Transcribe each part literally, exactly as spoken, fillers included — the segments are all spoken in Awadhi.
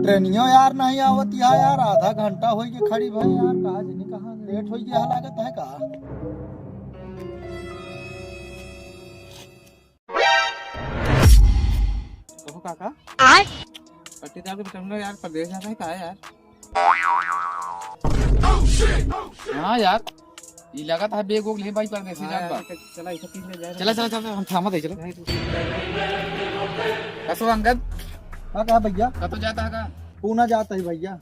ट्रेनियो यार नहीं आवत है यार, आधा घंटा होइ गया खड़ी भई यार, कहाँ जनी कहाँ लेट होइ गया लागत है का। कहो काका, आय? पट्टीदार को पकड़ लो यार, परदेस जाता है का यार? हाँ यार, ई लगत है बैग वैग ले भाई परदेसी हाँ जात यार, बा। चला, ऐसा पीछे जाए। चला, चला, चला, हम थामा दे, चला। नहीं, तू कसो अंगद? हाँ, कहा भैया? कतो जाता है का? पूना जाता है भैया।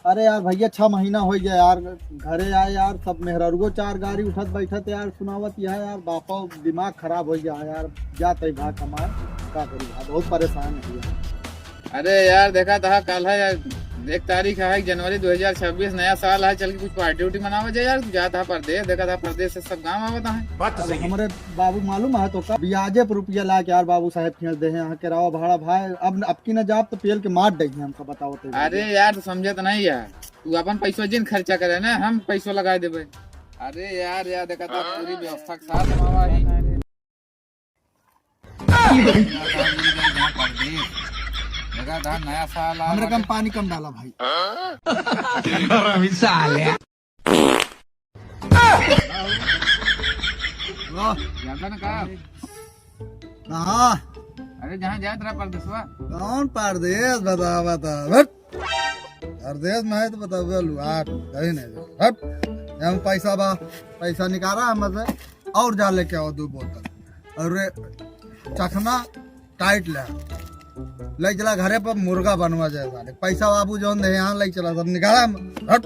अरे यार भैया, छह महीना होइ गया यार, घरे आए यार, सब मेहररुओ चार गारी उठत बैठत यार, सुनावत यह यार, बापा दिमाग खराब होइ गया यार, जात है भा कमाए, का करी भा, बहुत परेशान है यार। अरे यार, देखा था कल है यार, एक तारीख है जनवरी दो हज़ार छब्बीस, नया साल है, चल के कुछ पार्टी उर्टी मनावा जाए यार। तू जाता है परदेस, देखा था परदेस से सब गाँव आवता है। बात तो अब सही है। हमरे बाबू मालूम है तो का, ब्याजे पर रुपया ला के यार बाबू साहेब खींच दे हैं यहाँ किरावा भाड़ा भाई। अब, अब की ना जाब तो पेल के मार देंगे हमका, बताओ तो। अरे यार, तू समझत नहीं यार, तू अपन पैसो जिन खर्चा करे ना, हम पैसो लगा देबे। अरे यार, यार देखा था पूरी व्यवस्था के साथ हम आवा ही। देखा था नया साल आ हमरे कम बाटे। पानी कम डाला भाई। हरामी साले। वाह। जाता ना का? कहाँ? अरे जहाँ जात रहा परदेसवा। कौन परदेस? बता, बता, हट। परदेस में है तो बता, बोलू, हट, कहीं नहीं, हट। हम पैसा बा, पैसा निकाला हम से, और जा लेके आओ दो बोतल। अरे चखना टाइट ले, ले चला घरे पर मुर्गा बनवा जाए साले। पैसा बाबू जौन दे यहाँ ले चला, सब निकाला हम, हट।